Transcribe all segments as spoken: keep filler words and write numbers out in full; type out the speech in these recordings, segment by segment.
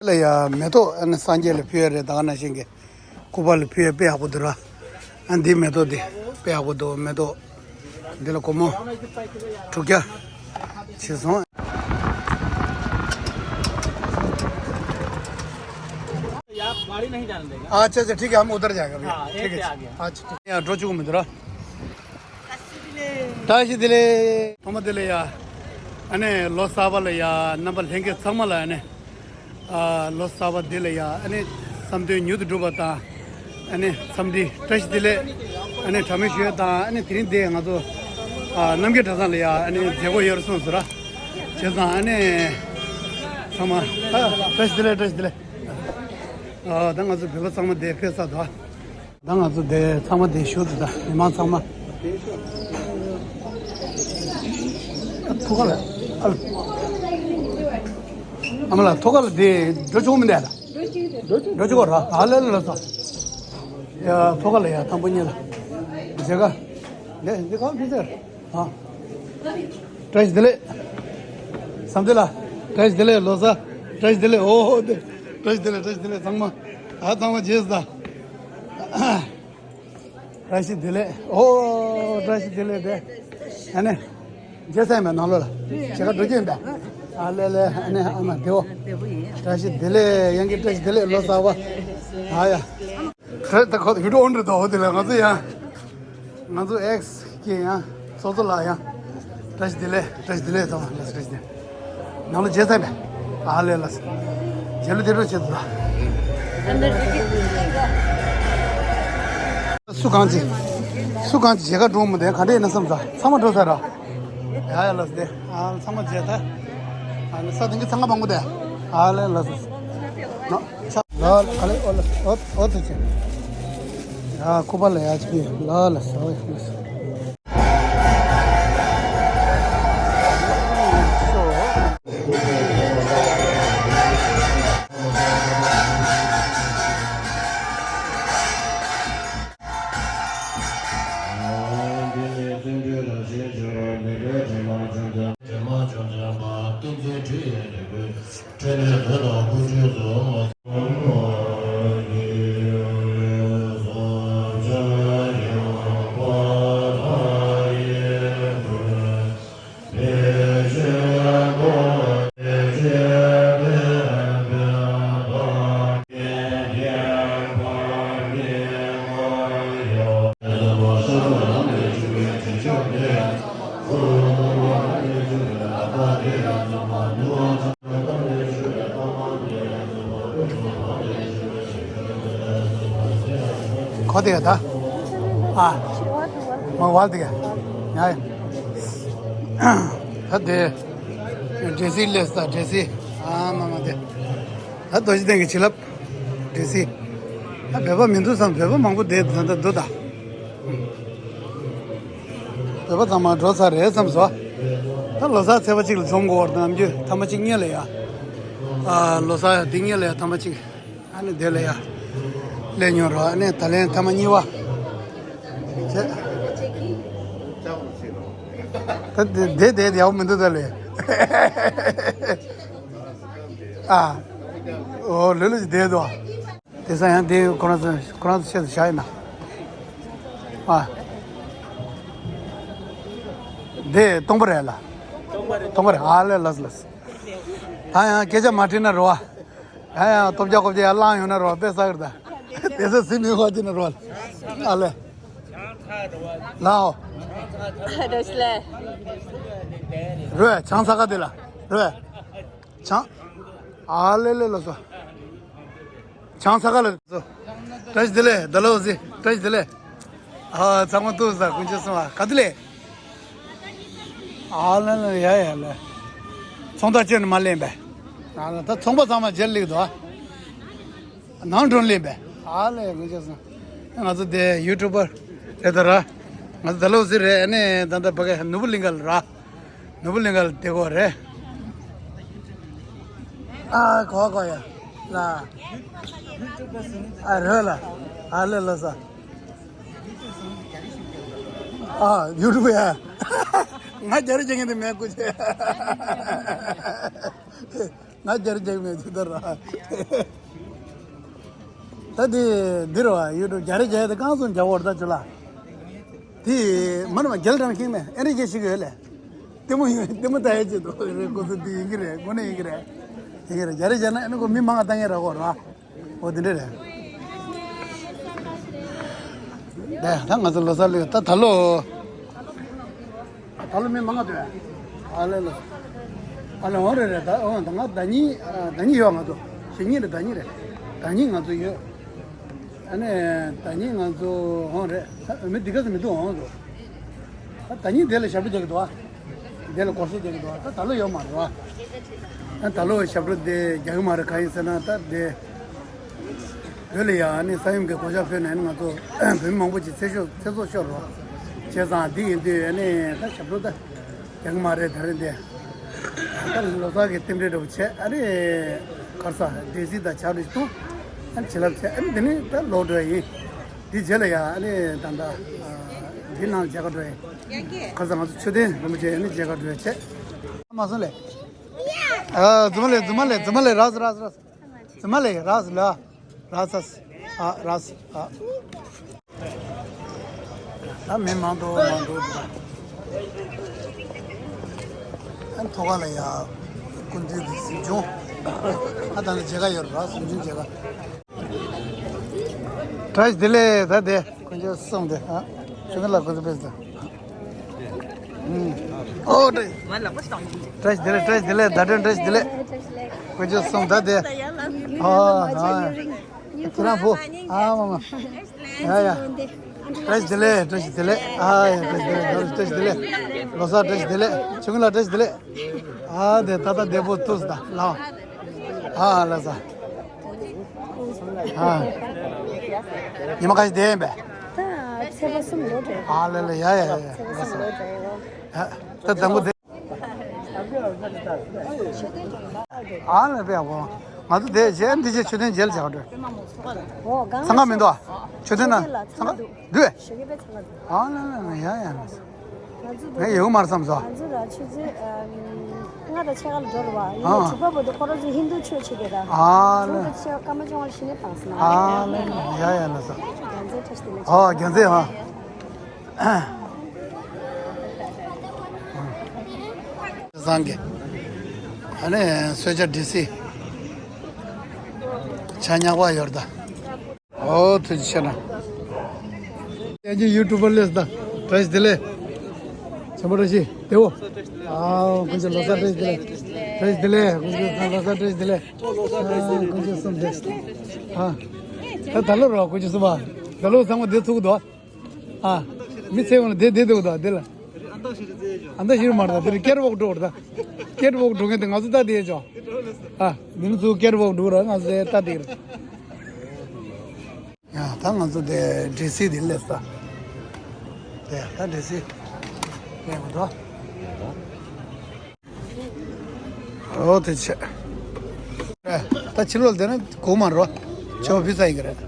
ལ་ཡ་མེ་ཏོག་ཨ་ནི་སངས་རྒྱས་ལ་ཕུལ་ཡ་རེད། ད་ག་ནང་བཞིན་གྱི་སྐུ་པར་ལ་ཕུལ་ཡ་དཔེ་ཡག་པོ་འདུག་ར། ཨ་འདི་མེ་ཏོག་འདི་དཔེ་ཡག་པོ་འདུག་མེ་ཏོག་འདི་ལ་སྒོར་མོ་དྲུག་བརྒྱ་བྱས་སོང་། आप गाड़ी नहीं जाने देगा। अच्छा, अच्छा, ठीक है, हम उधर जाएगा भैया। हाँ, ठीक है। अच्छा, ठीक है। ཡ་འགྲོ་བཅུག་མི་འདུག་ར། བཀྲ་ཤིས་བདེ་ལེགས། ཐོག་མ་བདེ་ལེགས་ཡ། ཨ་ནི་ལོ་གསར་པ་ལ་ཡ་རྣམ་པ་ལྷན་རྒྱས་ཚང་མ་ལ་ཨ་ནི། ཨ་ལོ་གསར་པ་འདི་ལ་ཡ་ཨ་ནི་བསམ་དོན་མྱུར་དུ་འགྲུབ་པ་དང་། ཨ་ནི་འཚམས་འདྲི་བཀྲ་ཤིས་བདེ་ལེགས། ཨ་ནི་གྲངས་མེད་ཞུ་ཡ་དང་། ཨ་ནི་དེ་རིང་འདི་ང་ཚོ་ཨ་རྣམ་རྒྱལ་གྲྭ་ཚང་ལ་ཡ་ཨ་ནི་མཛད་སྒོ་ཡོད་རེད་གསུངས་སོང་ར། བྱས་ཙང་ཨ་ནི་ཚང་མ་ཨ་བཀྲ་ཤིས་བདེ་ལེགས། བཀྲ་ཤིས་བདེ་ལེགས། ཨ་ད་ང་ཚོ་བོད་པ་ཚང་མ་འདིར་ཕེབས་ཚར་འདུག་ད་ང་ཚོ་འདིར་ཚང་མ་འདིར་བཞུགས་འདུག་ད་མི་མང་ཚང་མ། ཐུགས་ཁ་ལ་ཨ་ལ། ཨ་མ་ལགས་ཐུགས་ཁ་ལ་འདིར་འགྲོ་ཆོག་མི་འདུག་ད། འགྲོ་ཆོག་ར། ཨ་ལ་ལ་ལ་སོ། ཡ་ཐུགས་ཁ་ལ་ཡ་དང་པོ་ཉིད་ལ། མཇལ་ཁ། ལས་འདི་གང་འདི་ཟེར། ཨ། བཀྲ་ཤིས་བདེ་ལེགས། བསམ་གཏན་ལགས། བཀྲ་ཤིས་བདེ་ལེགས། ལོ་གསར། བཀྲ་ཤིས་བདེ་ལེགས། ཨོ་ཧོ་དེ། བཀྲ་ཤིས་བདེ་ལེགས། བཀྲ་ཤིས་བདེ་ལེགས་ཚང་མ། ཨ་ཚང་མ་རྗེས་སུ་ད། བཀྲ་ཤིས་བདེ་ལེགས། ཨོ་བཀྲ་ཤིས་བདེ་ལེགས་དེ། ཨ་ནི། རྗེས་སུ་ཡིན་པའི་ནང་ལོགས་ལ། བྱེད་ཀ་འགྲོ་རྒྱུ་ཡིན་པས། ཨ་ལེ་ལེ། ཨ་ནི་ཨ་མ་བདེ་བོ། བཀྲ་ཤིས་བདེ་ལེགས། ཡང་གི་བཀྲ་ཤིས་བདེ་ལེགས། ལོ་གསར་པ། ཨ་ཡ། ད་ད་ཁོ་ཡུ་ཊུབ་ཨོན་རེད་དོ། འོ་དེ་ལ་ང་ཚོ་ཡང་། ང་ཚོ་ཨེགས་ཀྱི་ཡང་ཚོགས་གཙོ་ལགས་ཡང་། བཀྲ་ཤིས་བདེ་ལེགས། བཀྲ་ཤིས་བདེ་ལེགས་ཚང་མ་ལ། བཀྲ་ཤིས་བདེ་ལེགས། ནང་ལ་མཇལ་ཚར་བས། ཨ་ལས་ལགས། མཇལ་ལུ་དེ་འགྲོ་བྱེད་དུ་ལ། སུ་གང་ཅི། སུ་གང་ཅི་མཇལ་ཁ་འགྲོ་མི་འདུག་ག་འདྲ་ཡིན་ན་བསམ་ས་ཚང་མ་འགྲོ་ཚར་ར། ཡ་ཡ་ལགས་སོ། དེ་ཨ་ཚང་མ་མཇལ་ད། ཨ་ནི་ས་དེང་གི་ཚང་མ་མང་པོ་དེ། ཨ་ལས་ལགས་སོ། ལ་ལ་ཨ་ལེ་ཨོ་ལ་ཨོ་ཨོ་ཐུ་ཆེ། ཡ་ཁུ་པ་ལ་ཡ་ཆི་ལ་ལ་ས་ཨོ་ཡ་ལ་ས། ཁོ་དེ་ད། ཨ། མ་ཝལ་དེ་ག་ཡ་ཡ། ད་དེ། འདྲེ་སི་ལས་ད་འདྲེ་སི། ཨ་མ་མ་དེ། ད་རྡོ་རྗེ་གདན་གྱི་བྱིན་རླབས། འདྲེ་སི། ད་བོད་པ་མི་འདུག་བསམ། བོད་པ་མང་པོ་དེ་ད་ད་འདུག་ད། བོད་པ་ཚང་མ་འགྲོ་ཚར་རེད་བསམ་སོང་། ད་ལོ་གསར་ཚེས་པ་གཅིག་ལ་འཛོམས་དགོས་པར་ནམ་རྒྱུན་ཐ་མ་གཅིག་གཉིས་ལ་ཡ། ཨ་ལོ་གསར་འདི་གཉིས་ལ་ཡ་ཐ་མ་གཅིག་ཨ་ནི་དེ་ལ་ཡ། སླེབས་མྱོང་རོགས། ཨ་ནི་ད་ལན་ཐ་མ་གཉིས་པ། བྱས། ད་དེ་དེ་དེ་ཡག་པོ་མི་འདུག་ད་ལས། ཨ། ཨོ་ལོས་ལོས་ཀྱི་བསྡད་འདུག་དེ་སང་ཡང་དེ་ཁོ་རང་ཚོ་ཁོ་རང་ཚོ་ཆེད་དུ་བཞག་ཡིན་ན། ཨ། དེ་སྟོང་པ་རེད་ལ། སྟོང་པ་རེད། ཨ་ལས་ལགས་ལགས། ད་ཡང་སྐད་ཆ་མ་དྲིས་ན་རོ། ཡ་ཡ་ལྟོ་བརྒྱ་ཀོ་བརྒྱ་ཡ་བླངས་ཡོང་ན་རོ་དཔེ་བསགས་རེད་ད། དེ་ཚོ་སེམས་མི་ཁོག་ཅི་ན་རོ། ཨ་ལས། ལའོ། རོ་སི་ལེ། རོས་ཆང་ས་ག་དེ་ལ། རོས། ཆང་། ཨ་ལེ་ལེ་ལ་སོ། ཆང་ས་ག་ལ་སོ། བཀྲ་ཤིས་བདེ་ལེགས། ད་ལོ་ཟི། བཀྲ་ཤིས་བདེ་ལེགས། ཨ་ཚང་མ་ཏུ་ས་ཀུན་ཆེ་སོང་ཨ། ག་དེ་ལེ། ཨ་ལེ་ལེ་ཡ་ཡ་ལེ། ཚོང་རྟགས་ཅན་མ་ལེན་པས། ཨ་ལེ་ད་ཚོང་པ་ཚང་མ་མཇལ་ལེགས་དོ། ནང་གྲོན་ལེན་པས། ཨ་ལེ་ཀུན་ཆེ་སོང་། ང་ཚོ་དེ་ཡུ་ཊུབ་པར་རེད་ད་ར། ང་ཚོ་ད་ལོ་ཟི་རེད། ཨ་ནི་ད་ད་བ་ག་ནུ་བུ་གླིང་ག་ལ་ར། ནོར་བུ་གླིང་ག་ལ་བསྡད་ཀྱི་ཡོད་རེད། ཨ་གོ་གོ་ཡ། ལ། ཨ་རོས་ལ། ཨ་ལེ་ལ་ས། ཨ་ཡུ་ཊུབ་ཡ། ང་རྒྱ་རི་ཅན་གྱི་འདི་མེད་ཀུ་ཅེ། ང་རྒྱ་རི་རྒྱག་མེད་ཚོད་ལྟ་ར། ད་དེ་འདིར་བ་ཡུ་ཊུབ་རྒྱ་རི་རྒྱག་དེ་གང་སོང་རྒྱག་བར་ད་ཆུ་ལ། དེ་མ་ནི་མ་རྒྱལ་དྲང་ཤིང་ནས་ཨེ་རི་རྒྱལ་ཞིག་ཡོད་ལས། ལྟད་མོ་ཡོད་ལྟད་མོ་ལྟ་ཡས་ཅིག་འདུག་རེད། ཁོ་ཚོ་འདི་ཡིན་གྱི་རེད། དངོས་གནས་ཡིན་གྱི་རེད། ཡིན་གྱི་རེད། རྒྱ་རི་རྒྱག་ན་ཨེ་ནི་ཁོ་མི་མང་ང་ལྟ་ངེས་ར་ཁོ་ར། འོ་དེ་འདྲ་རེད། ད་ད་ང་ཚོ་ལོ་གསར་ལོས་ད་ད་ལོ། ད་ལོ་མི་མང་ང་འདུག་ཨ་ལེ་ལོ། ཨ་ལེ་འོ་རེད་རེད། ད་འོ་ད་ང་ཟླ་གཉིས་ཨ་ཟླ་གཉིས་ཡོད་ང་ཚོ། ཞེ་གཉིས་རེད། ཟླ་གཉིས་རེད། ཟླ་གཉིས་ང་ཚོ་ཡོད། ཨ་ནི་ཟླ་གཉིས་ང་ཚོ་འོང་རེད། ད་མི་འདི་ག་ཚོད་མི་འདུག་འོང་འདུག་ད་ཟླ་གཉིས་དེ་ལ་ཞབས་བྲོ་རྒྱག་གི་འདུག་ཨ། དེ་ལ་སྒོར་གཞས་རྒྱག་གི་འདུག་ཨ། ད་ད་ལོ་ཡོད་མ་རེད་བ། ད་ད་ལོ་ཞབས་བྲོ་དེ་རྒྱག་གི་མ་རེད། གང་ཡིན་ཟེར་ན་ད་དེ། བོད་ལ་ཡ་ཨ་ནི་ས་ཡོམ་གྱི་གོད་ཆག་ཕོག་ནས་ཨ་ནི་ང་ཚོ་བོད་མི་མང་པོ་ཅིག་ཚེ་སྲོག་ཚེ་སྲོག་ཤོར་རོ། བྱས་ཙང་འདི་ཡིན་དུས་ཨ་ནི་ད་ཞབས་བྲོ་ད་རྒྱག་གི་མ་རེད། ད་རེད་དེ། ད་ལོ་གསར་གྱི་རྟེན་འབྲེལ་འདྲ་པོ་བྱས། ཨ་ནི་གར་ས་འདྲེ་སྲིད་དང་ཆ་རུ་ཞིག་འཐུང་། ཨ་ནི་བྱིན་རླབས་བྱས། ཨ་ནི་འདི་ནི་ད་ལོག་འགྲོ་ཡ་ཡིན། འདི་རྗེས་ལ་ཡ་ཨ་ནི་ད་ད་འདི་ནང་མཇལ་ཁ་འགྲོ་ཡ་ཡིན། གར་ས་ང་ཚོ་མཆོད་རྟེན་རིན་པོ་ཆེ་ཨ་ནི་མཇལ་ཁ་འགྲོ་ཡ་བྱས། མ་སོང་ལེ། ཨ་རྫུན་མ་ལེ། རྫུན་མ་ལེ། རྫུན་མ་ལེ། རགས་རགས་རགས། རྫུན་མ་ལེ། རགས་ལ། རགས་ས། ཨ་རགས་ཨ། ད་མི་མང་དུ་མང་དུ་འདུག་ཨ་ཐོག་ཁ་ལ་ཡ་སྐུ་མདུན་གྱི་གཟིམ་ཆུང་། ཨ་ད་ལ་མཇལ་ཁ་ཡོད་ར། གཟིམ་ཆུང་མཇལ་ཁ། བཀྲ་ཤིས་བདེ་ལེགས། ད་དེ་དཀོན་མཆོག་གསུམ་དེ་ཨ་ཆུ་ཀུན་ལ་ཁོ་ཚོ་ཕེབས་ད། ཨོ་བཀྲ་ཤིས་བདེ་ལེགས། བཀྲ་ཤིས་བདེ་ལེགས། བཀྲ་ཤིས་བདེ་ལེགས། ཟླ་སྒྲོན་བཀྲ་ཤིས་བདེ་ལེགས། དཀོན་མཆོག་གསུམ། ད་དེ་ཨ་ཨ་ཁྱེད་རང་བུ་ཨ་མ་མ། ཡ་ཡ། བཀྲ་ཤིས་བདེ་ལེགས། བཀྲ་ཤིས་བདེ་ལེགས། ཨ་ཡ་བཀྲ་ཤིས་བདེ་ལེགས། བཀྲ་ཤིས་བདེ་ལེགས། ལོ་གསར་བཀྲ་ཤིས་བདེ་ལེགས། ཆུ་ཀུན་ལ་བཀྲ་ཤིས་བདེ་ལེགས། ཨ་དེ་ད་ལྟ་བདེ་པོ་ཐུག་སོང་ད་ལའོ། ཨ་ལ་ས། ཨ། ཉི་མ་ཁ་ཤས་བསྡད་ཡིན་པས། ད་ཚེས་པ་གསུམ་ལོ་འདྲ། ཨ་ལ་ལ། ཡ་ཡ་ཡ་ཡ། ཚེས་པ་གསུམ་ལོ་འདྲ་ཡོད། ཡ། ད་དང་པོ་དེ། ཨ་ལ་པས་གོ། ང་ཚོ་དེ་རྗེས་འདི་རྗེས་མཆོད་རྟེན་མཇལ་བྱ་འགྲོ། འོ་གང་སང་ཁ་མི་འདུག་མཆོད་རྟེན་ན་མཆོད་རྟེན་ལ་སང་ཁ་འདུག་ཞོགས་ཀས་དཔེ་ཚང་ག་འདུག་ཨ་ལ་ལ་ལ། ཡ་ཡ་ལ། ང་ཚོ་ངས་ཡོང་མར་བསམ་སོང་། ང་ཚོ་ར་ཆུ་ཚོད་ལྔ་དང་ཕྱེད་ཀ་ལ་འགྲོ་རུ་བ་ཡིན་ནས་ཨ་དྲུག་པ་བར་དུ་ཁོ་རང་ཚོ་ཧིན་རྡུ་ཆོས་བྱེད་དེ་ར། ཨ་ལ། དྲུག་དང་ཕྱེད་ཀ་སྐར་མ་བཅོ་ལྔ་ལ་གཞི་ནས་བཏང་སོང་། ཨ་ལ། ཡ་ཡ་ལ་ས། རྒྱལ་མཚན་བཀྲ་ཤིས་བདེ་ལེགས། ཨོ་རྒྱལ་མཚན་ཨ། སང་གི། ཨ་ནི་གསོལ་ཇ་འབྲི་སྲིད། ཇ་ཉག་པ་ཡོད་ད། ཨོ་ཐུགས་རྗེ་ཆེ་ན། ཡ་ཇི་ཡུ་ཊུབ་པར་ལས་ད། བཀྲ་ཤིས་བདེ་ལེགས། ཆེན་པོ་བཀྲ་ཤིས་བདེ་བོ། ཨའོ་དཀོན་མཆོག་ལོ་གསར་བཀྲ་ཤིས་བདེ་ལེགས། བཀྲ་ཤིས་བདེ་ལེགས། དཀོན་མཆོག་ལོ་གསར་བཀྲ་ཤིས་བདེ་ལེགས། ཨ་དཀོན་མཆོག་གསུམ་བདེ། ཨ། ད་ད་ལོ་རོ་དཀོན་མཆོག་གསུམ་པ། ད་ལོ་ཚང་མ་བདེ་ཚུགས་འདུག་ཨ། མི་ཚེ་འོང་ལ་བདེ་བདེ་འདུག་ད་བདེ་ལ། ཨ་མདའ་ཤི་རུ་མར་ད་དེ་རིང་ཀེཊ་ཝོག་འགྲོ་ར་ད། ཀེཊ་ཝོག་འགྲོ་མཁན་དེ་ང་ཚོ་ད་བསྡད་ཆོག་ཨ། འདི་ནི་ཚུར་ཀེཊ་ཝོག་འགྲོ་ར་ང་ཚོ་ད་བསྡད་ར། ཡ་ད་ང་ཚོ་དེ་འབྲི་སྲིད་དེ་སླེབས་ས། དེ་ད་འབྲི་སྲིད་སླེབས་མི་འདུག་ཨོ་དེ་བྱས། ད་ཕྱི་ལོགས་དེ་ནི་གོ་མ་རོ། ཆོ་ཕི་ས་ཡི་གི་རེད།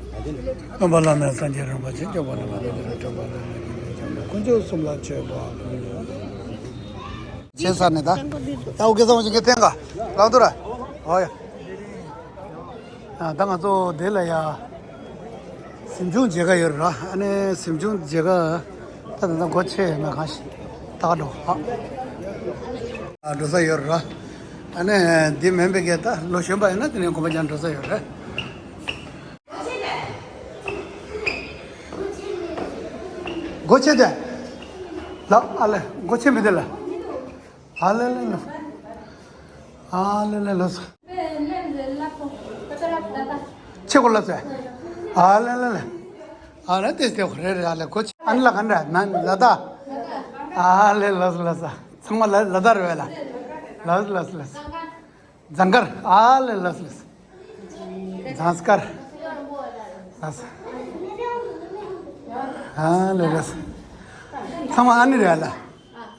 སྟོན་པ་བླ་མེད་སངས་རྒྱས་རིན་པོ་ཆེ་སྐྱོབ་པ་ནི་མ་ལུས་པའི་དྲན་པ་ལ་ནི་དཀོན་མཆོག་གསུམ་ལ་མཆོད་པ། བྱས་ས་ནི་ད། ད་འུ་གེ་ས་འུ་ཅི་གེ་ཐེན་ག་ལང་དུ་ར། ཨོ་ཡ། ད་ང་ཚོ་དེ་ལ་ཡ། གཟིམ་ཆུང་མཇལ་ཁ་ཡོད་ར། ཨ་ནི་གཟིམ་ཆུང་མཇལ་ཁ་ད་ད་ད་སྒོ་ཕྱེ་ན་གང་ཞིག་ད་འགྲོ་ཧ། འགྲོ་ས་ཡོད་ར། ཨ་ནི་འདི་མིན་པའི་གེ་ད་ལོ་གཞོན་པ་ཡིན་ན་དེ་ནས་གོམ་པ་རྒྱག་འགྲོ་ས་ཡོད་ར། སྒོ་ཕྱེ་དེ། ལ་ཨ་ལེ་སྒོ་ཕྱེ་མི་དེ་ལ། ཨ་ལེ་ལེ་ལ། ཨ་ལེ་ལེ་ལ་ས། ཆེ་གོ་ལ་ཚེ། ཨ་ལེ་ལེ་ལེ། ཨ་ལེ་ཏེ་ཏེ་ཧོ་རེ་རེ་ཨ་ལེ་ཀོ་ཆི། ཨ་ནི་ལ་ག་འདྲ་ན་ལ་ད། ཨ་ལེ་ལ་ས་ལ་ས། ཚང་མ་ལ་ལ་ད་རེ་བས་ལ། ལ་ས་ལ་ས་ལ་ས། ཛང་ཀར། ཨ་ལེ་ལ་ས་ལ་ས། ཛང་ཀར། ལ་ས། ཨ་ལེ་ལ་ས། ཚང་མ་ཨ་ནི་རེ་ལ།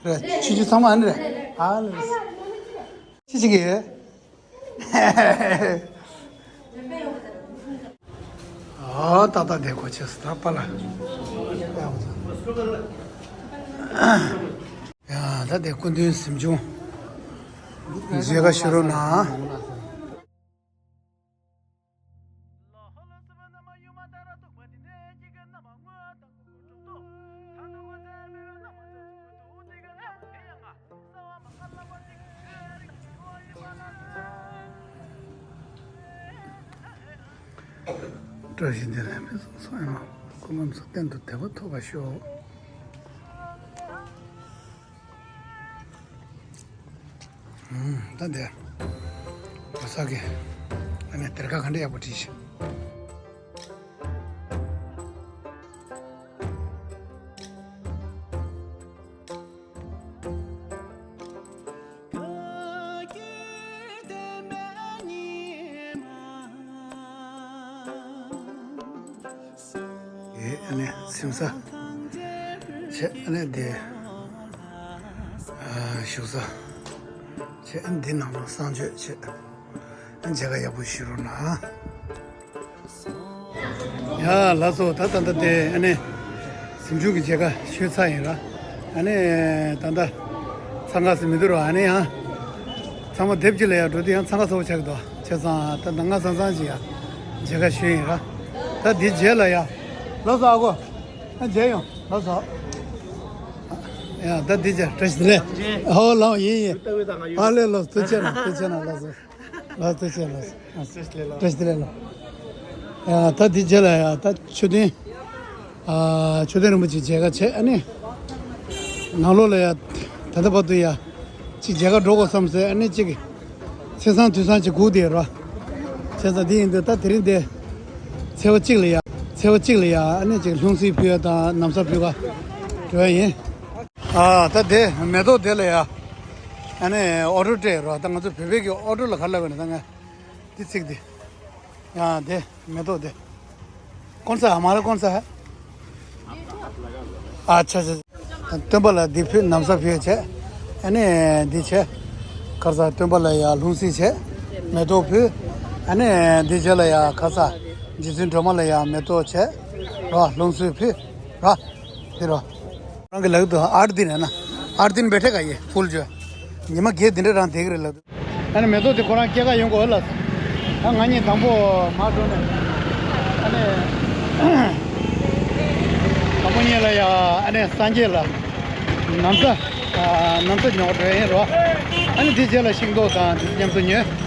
རེ་ཆུ་ཆུ་ཚང་མ་ཨ་ནི་རེ། ཨ་ལེ་ལ་ས། ཅི་ཞིག་གིས། ཨ་ཏག་ཏག་དེ་གོ་ཆེ་སུ་ད་པ་ལ། ཡ་ད་དེ་སྐུ་མདུན་གཟིམ་ཆུང་། མཇལ་ཁ་ཞུ་རོགས་གནང་། བཀྲ་ཤིས་བདེ་ལེགས། མི་ཚང་སོང་ཡང་སྐུ་ཁམས་སུ་གཏན་དུ་བདེ་བ་ཐོབ་པར་ཤོག་ད་འདི་ལོ་གསར་གྱི་ཨ་ནི་སྡེར་ཁ་ག་འདྲ་ཡག་པོ་བྲིས་ཤིག་ཨེ་ཨ་ནི་སིམ་ས་བྱས། ཨ་ནི་འདི་ཨ་བཞུགས་ས་བྱས། ཨ་ནི་འདི་ནང་ལ་གསང་སྤྱོད་བྱས། ཨ་ནི་མཇལ་ཁ་ཡག་པོ་ཞུ་རོགས་གནང་། ཡ་ལགས་སོ། ད་ད་ལྟ་དེ་ཨ་ནི་གཟིམ་ཆུང་གི་མཇལ་ཁ་ཞུས་ཚར་ཡིན་ར། ཨ་ནི་ད་ལྟ་འཚང་ཁ་ཟེར་མི་འདུག་ར། ཨ་ནི་ཡང་ཚང་མ་སྡེབ་གཅིག་ལ་ཡར་འགྲོ་དུས་ཡང་འཚང་ཁ་ཚ་པོ་ཆགས་ཀྱི་འདུག་བྱས་ཙང་ད་ད་ང་ཚང་ཚང་ཅིག་ཡ་མཇལ་ཁ་ཞུས་ཡིན་ར། ད་འདི་རྗེས་ལ་ཡ། ལགས་སོ་ཨ་ཁུ། ཨ་མཇལ་ཡོང་། ལགས་སོ། ཡ་ད་འདི་རྗེས་བཀྲ་ཤིས་བདེ་ལེགས། ཨོ་ལགས་ཡིན་ཡིན། ཨ་ལས་ལགས་སོ། ཐུགས་རྗེ་ཆེ་གནང་། ཐུགས་རྗེ་ཆེ་གནང་། ལགས་སོ། ལགས་ཐུགས་རྗེ་ཆེ་ལགས། བཀྲ་ཤིས་བདེ་ལེགས་ལགས། ཡ་ད་འདི་རྗེས་ལ་ཡ་ད་མཆོད་རྟེན། ཨ་མཆོད་རྟེན་རིན་པོ་ཆེ་མཇལ་ཁ་བྱས། ཨ་ནི་ནང་ལོགས་ལ་ཡ་ད་ལྟ་བར་དུ་ཡ་གཅིག་མཇལ་ཁ་འགྲོ་དགོས་བསམ་སོང་། ཨ་ནི་གཅིག་ཚེས་བཟང་དུས་བཟང་གཅིག་སྒུག་བསྡད་ར། བྱས་ཙང་འདི་ཡིན་དུས་ད་དེ་རིང་འདི་ཚེས་པ་གཅིག་ལ་ཡ། ཚེས་པ་གཅིག་ལ་ཡ་ཨ་ནི་གཅིག་ལྷུང་བཟེད་ཕུལ་ཡ་དང་ན་བཟའ་ཕུལ་ག་འགྲོ་ཡ་ཡིན། ཨ་ད་དེ་མེ་ཏོག་དེ་ལ་ཡ། ཨ་ནི་ཨོ་ཌར་སྤྲད་རོགས། ད་ང་ཚོ་བོད་པའི་གི་ཨོ་ཌར་ལ་ག་རེ་ལབ་ན་ད་ང་འདི་ཚིག་འདི། ཡ་དེ་མེ་ཏོག་དེ། कौन सा है? हमारा कौन सा है? अच्छा, अच्छा। སྟོན་པ་ལ་འདི་ཕུལ། ན་བཟའ་ཕུལ་བྱས། ཨ་ནི་འདི་བྱས། ཁ་སང་སྟོན་པ་ལ་ཡ་ལྷུང་བཟེད་བྱས། མེ་ཏོག་ཕུལ། ཨ་ནི་འདི་རྗེས་ལ་ཡ་ཁ་སང་རྗེ་བཙུན་སྒྲོལ་མ་ལ་ཡ་མེ་ཏོག་བྱས། རོ་ལྷུང་བཟེད་ཕུལ། རོ། དེ་རོ། རང་གི་ལག་ཏུ་ཨར་དིན་ན་ཨར་དིན་བེ་ཐེ་ག་ཡེ་ཕུལ་ཇོ། ཉི་མ་བརྒྱད་འདི་འདྲ་རང་བསྡད་ཀྱི་རེད་ལགས། ཨ་ནི་མེ་ཏོག་དེ་ཁོ་རང་སྐྱེལ་ག་ཡོང་གི་ཡོད་ལགས། ཨ་ང་གཉིས་དང་པོ་མར་འགྲོ་ནས། ཨ་ནི་དང་པོ་ཉིད་ལ་ཡ་ཨ་ནི་སངས་རྒྱས་ལ་ན་བཟའ། ཨ་ན་བཟའ་ཉོ་འགྲོ་ཡིན་རོ། ཨ་ནི་དེ་རྗེས་ལ་ཤིང་ཏོག་དང་དེ་མཉམ་དུ་ཉོས།